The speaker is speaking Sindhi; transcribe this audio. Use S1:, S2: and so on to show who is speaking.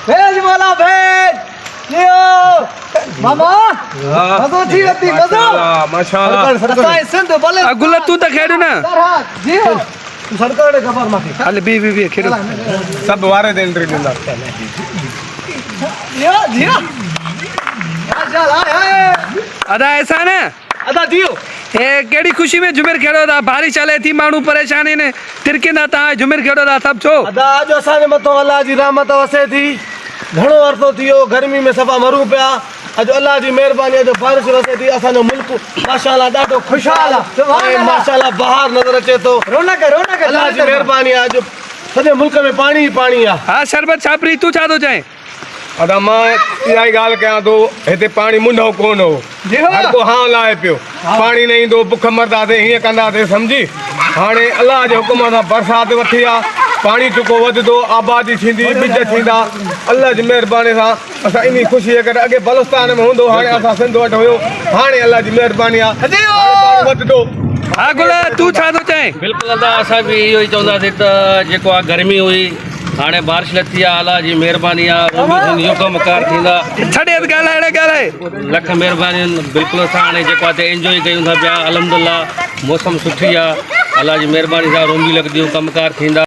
S1: ڀيڄ مولا ڀيڄ جيو ماما مزو ٿي وتي مزو
S2: ماشاءالله
S1: اسان سنڌ بلي
S3: گل تون ته کيڏ نه
S1: جيو
S4: سڏ ڪر ڏي خبر ماکي
S3: هل بي بي بي کيڏو
S2: سڀ واري تي انٽري ڏيندا
S1: جيو جيو ماشاءالله
S3: ادا احسان
S4: ادا جيو
S3: هي ڪهڙي خوشي ۾ جھمر کيڏو ٿا بارش هلي ٿي ماڻهو پريشان آهن ترڪيندا تان جھمر کيڏو ٿا سڀ ڇو
S4: ادا اڄ اسان جي مٿو الله جي رحمت وسي ٿي گهڻو عرصو ٿي ويو گرمي ۾ صفا مرون پيا اڄ الله جي مهرباني جو بارش وسي ٿي اسان جو ملڪ ماشاءالله ڏاڍو خوشحال آهي ۽ ماشاءالله بهار نظر اچي ٿو
S1: رونق رونق
S4: الله جي مهرباني آهي اڄ سڄي ملڪ ۾ پاڻي ئي پاڻي آهي.
S3: ها شربت ڇاپري تون ڇا ٿو چئين.
S2: ادا مان اها ئي ڳالهه ڪيان ٿو هتي پاڻي منڍو ڪونه هو هر ڪو هانء لاهي پيو پاڻي نه ايندو بک مرنداسين هيئن ڪنداسين سمجهي هاڻي الله جي حڪم سان برسات وٺي آ پاڻي چڪو وڌندو آبادي ٿيندي ٻج ٿيندا الله جي مهرباني سان اسان انهي خوشي جي ڪري اڳي بلوچستان ۾ هوندو هاڻي اسان سنڌ وٽ هيو هاڻي الله جي مهرباني آ هاڻي پاڻي وڌندو.
S3: ها گل تون ڇا ٿو چئين.
S5: بلڪل ادا اسان به اهو ئي چونداسين ته جيڪو آ گرمي هئي هاڻي بارش لٿي آ الله جي مهرباني آ رومي ٿيندي جو ڪم ڪار ٿيندا.
S3: ڇڏي اڌ ڳالهائي اڙي ڳالهائي.
S5: لک مهربانيون بلڪل اسان هاڻي جيڪو آ ته انجوائي ڪيون ٿا پيا الحمدلله موسم سٺي آ الله جي مهرباني سان رومي لڳنديون ڪم ڪار ٿيندا.